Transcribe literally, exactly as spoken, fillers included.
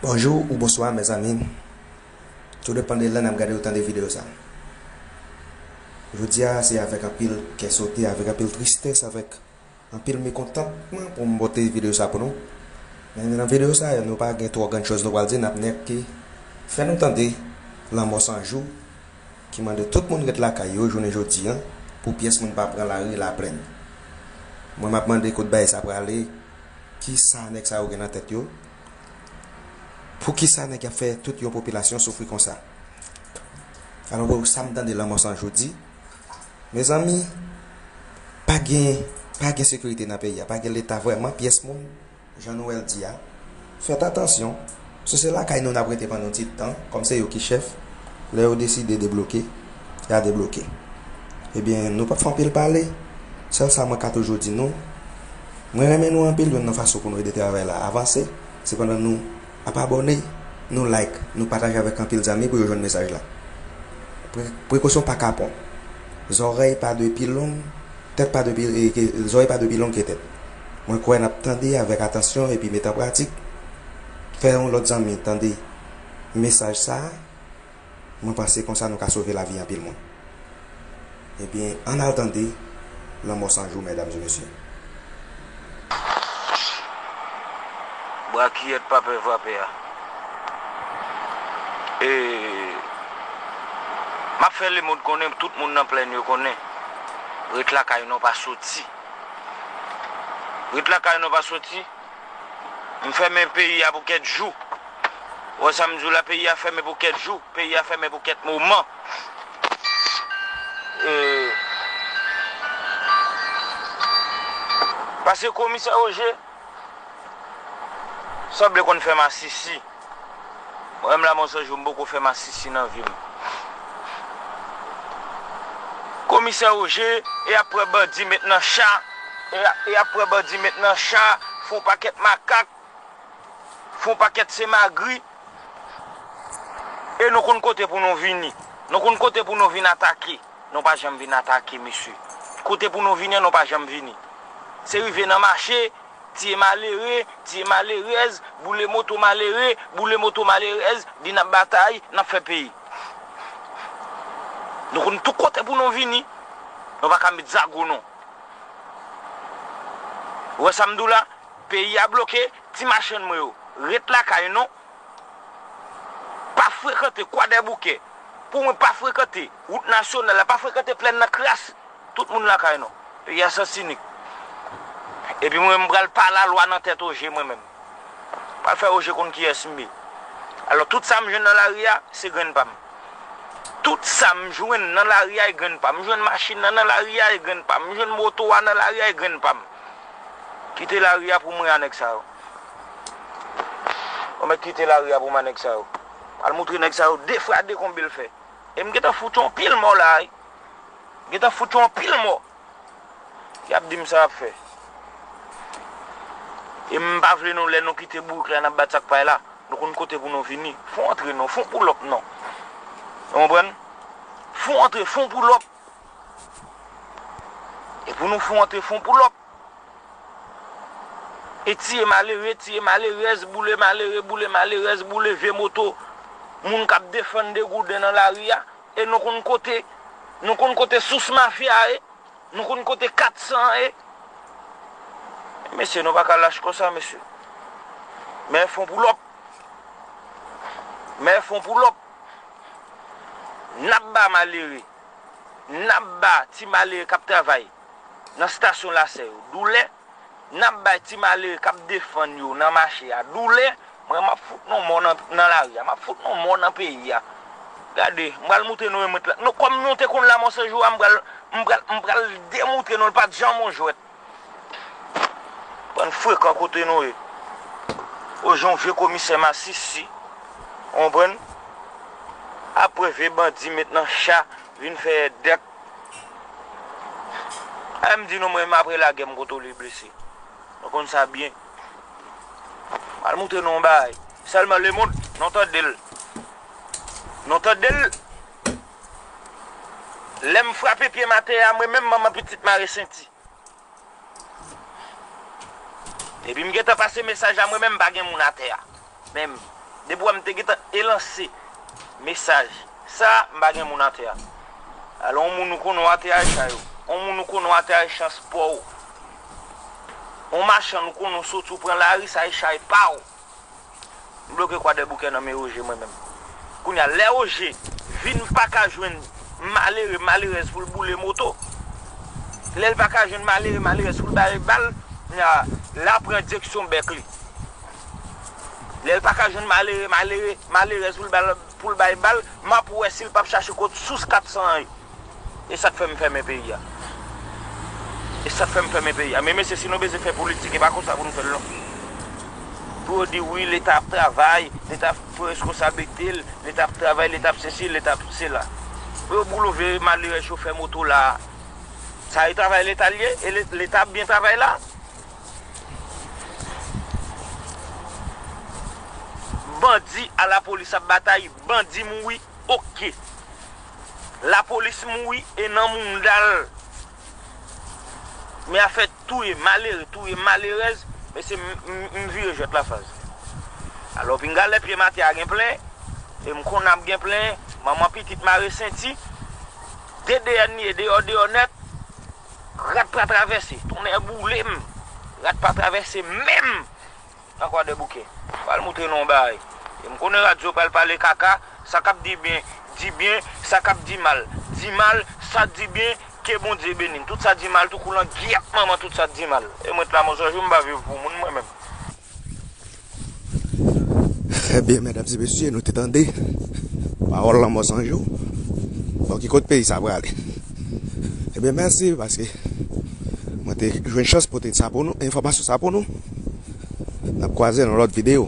Bonjou ou bonswa, mezanmi. Tou depann de lè n ap gade ou tande videyo sa. Jodi a, se avèk anpil kè sote, avèk anpil tristès, avèk anpil mekontantman pou m pote videyo sa pou nou. Men nan videyo sa, nou pa gen twò grann choz nou pral di, n ap nèk ki fè nou tande lanmò san jou, ki mande tout moun ret lakay yo jounen jodi a, pou pyès moun pa pran lari Laplèn. Mwen, m ap mande kot bagay sa prale, kisa nèg sa yo gen nan tèt yo, poukisa nèg y ap fè tout yon popilasyon soufri konsa. Alò, pou sa m tande lanmò san jou di, mezanmi, pa gen, pa gen sekirite nan peyi a, pa gen leta vrèman, pyès moun, jan nou wè l di a, fèt atansyon. Si se lakay nou n ap rete pandan yon ti tan, kòm se yo ki chèf, lè yo deside debloke, y a debloke. Ebyen, nou p ap fè anpil pale. Sèl sa mwen ka toujou di nou, mwen renmen nou anpil, youn nan fason pou nou ede travay la avanse, se pandan nou ap abòne, nou like, nou pataje avèk anpil zanmi pou yo jwenn mesaj la. Pre-, prekosyon pa kapon. Zòrèy pa dwe pi long, tèt pa dwe pi, e, ke, zòrèy pa dwe pi long ke tèt. Mwen kwè n ap tande avèk atansyon epi met an pratik. Fè yon lòt zanmi tande mesaj sa a. Mwen panse konsa nou ka sove lavi anpil moun. Ebyen, ann al tande lanmò san jou, medam e mesye. Brakiyèt pa pè vrapè a. E, m ap fè lemonn konnen, tout moun nan plèn yo konnen. Ret lakay nou pa soti. Ret lakay nou pa soti. M fèmen peyi a pou kèk jou. Ou wè sa m di w la, peyi a fèmen pou kèk jou. Peyi a fèmen pou kèk moman. E, paske komisè Roger sanble konn fè masisi. Mwen menm la, mwen sonje m poko fè masisi nan vi m. Komisè Roger, e ap pran bandi met nan cha, e a-, e ap pran bandi met nan cha, fè yon pakèt makak, fè yon pakèt semagri, e nou konn kote pou nou vini. Nou konn kote pou nou vin atake. Nou pa janm vin atake, mesye. Kote pou nou vini an, nou pa janm vini. Se rive nan mache, tiye malere, tiye malerèz, boule moto malere, boule moto malerèz, di n ap batay, n ap fè peyi. Nou konn tout kote pou nou vini. Nou pa ka met zago non. Ou wè sa m di w la? Peyi a bloke, ti machann mwen yo, ret lakay nou. Pa frekante Kwadèboukè. Pou mwen, pa frekante wout nasyonal la, pa frekante plèn nan kras. Tout moun lakay nou. Peyi a sans inik. Epi mwen, m pral pa lalwa nan tèt Roger, mwen menm. Pral fè Roger konn kiyès m ye. Alò, tout sa m jwenn nan lari a, se grenn pa m. Tout sa m jwenn nan lari a, e grenn pa m. M jwenn machin nan nan lari a, e grenn pa m. M jwenn moto a nan lari a, e grenn pa m. Kite lari a pou mwen a nèg sa yo. Ou mèt kite lari a pou mwen a nèg sa yo. Al moutre nèg sa yo de fwa de konbyen l fè. E m gentan fout yon pil mò la, wi. Gentan fout yon pil mò. Y ap di m sa y ap fè. E m pa vle nou, lè nou kite bourik la, n ap bat sa k pay la. Nou konn kote pou nou vini. Fon antre non, fon poulòp non. Ou konprann? Fon antre, fon poulòp. E pou nou fon antre, fon poulòp. E tiye malere, tiye malerèz, boule malere, boule malerèz, boule vye moto moun k ap defann degouden nan lari a. E nou konn kote, nou konn kote sous mafya a ye. Nou konn kote kat san an ye. Mesye, nou pa ka lach konsa, mesye. Men fon poulòp. Men fon poulòp. N ap ba malere. N ap ba ti malere k ap travay nan estasyon Lasè yo doulè. N ap bay ti malere k ap defann yo nan mache a doulè. Mwen, m ap fout nou mò nan, nan lari a. M ap fout nou mò nan peyi a. Gade, m pral moutre nou remèt la. Nou, kòm nou te konn la, mò se jou a, m pral, m pral, m pral demoutre nou, l pa t janm yon jwèt. Bann frekan kote nou ye. Ou jan vye komisè masisi. Ou konprann? Apre vye bandi met nan cha, vin fè dèk. A, m di nou, mwen menm apre lagè, m kontwole blese. Nou konn sa byen. M al moutre nou yon bagay. Sèlman lemonn, nou tande l. Nou tande l. Lè m frape pye m atè a, mwen menm manman pitit mare senti. Epi m gentan pase mesaj la, mwen menm m pa gen moun atè a. Menm. Depi w wè m te gentan elanse mesaj sa, m pa gen moun atè a. Alò, yon moun ou konnen w atè a, e chay ou. Yon moun ou konnen w atè a, e chay spò ou. Yon machann ou konnen w soti, ou pran lari, sa e chay pa w. M bloke Kwadèboukè nan men Roger, mwen menm. Kounye a, lè Roger vin pa ka jwenn malere, malerèz pou l boule moto, lè l pa ka jwenn malere, malerèz pou l ba l bal, kounye a, l ap pran direksyon bèk li. Lè l pa ka jwenn malere, malere, malerèz pou l ba l, pou l bay bal, m ap wè si l p ap chache kot sous kat san an ye. E sa k fè m fèmen peyi a. E sa k fè m fèmen peyi a. Men mesye, si nou bezwen fè politik, e pa konsa pou nou fè l non. Pou yo di wi, Leta ap travay, Leta ap pran responsablite l, Leta ap travay, Leta ap sesi, Leta ap sela. Pou yo boule vye malerèz chofè moto la. Sa e travay Leta l ye? E Le- Leta ap byen travay la? Bandi a lapolis ap batay, bandi mouri, oke. Lapolis mouri e nan mounda l. Men afè touye malere, touye malerèz, mesye, m, m, m vire jwèt la faz. Alò, pinga lè pye mate a gen plen, e m konn ap gen plen, manman pitit mare senti, de D N ye, deyò, deyò nèt, rat pa travèse, tonnè boule m, rat pa travèse menm. Nan Kwadèboukè. Pral moutre nou yon bagay. E m konnen radyo pral pale kaka, sa k ap di byen, di byen, sa k ap di mal, di mal, sa di byen, ke Bondye beni n. Tout sa di mal, tou kou lan gyèt manman tout sa di mal. E mwen t la mò san jou, m pa viv pou moun mwen menm. Ebyen, medam e mesye, nou te tande pawòl lanmò san jou. Bon, ki kote peyi sa prale? Ebyen, mèsi, paske mwen te jwenn chans pote sa pou nou, enfòmasyon sa pou nou. N ap kwaze nan lòt videyo.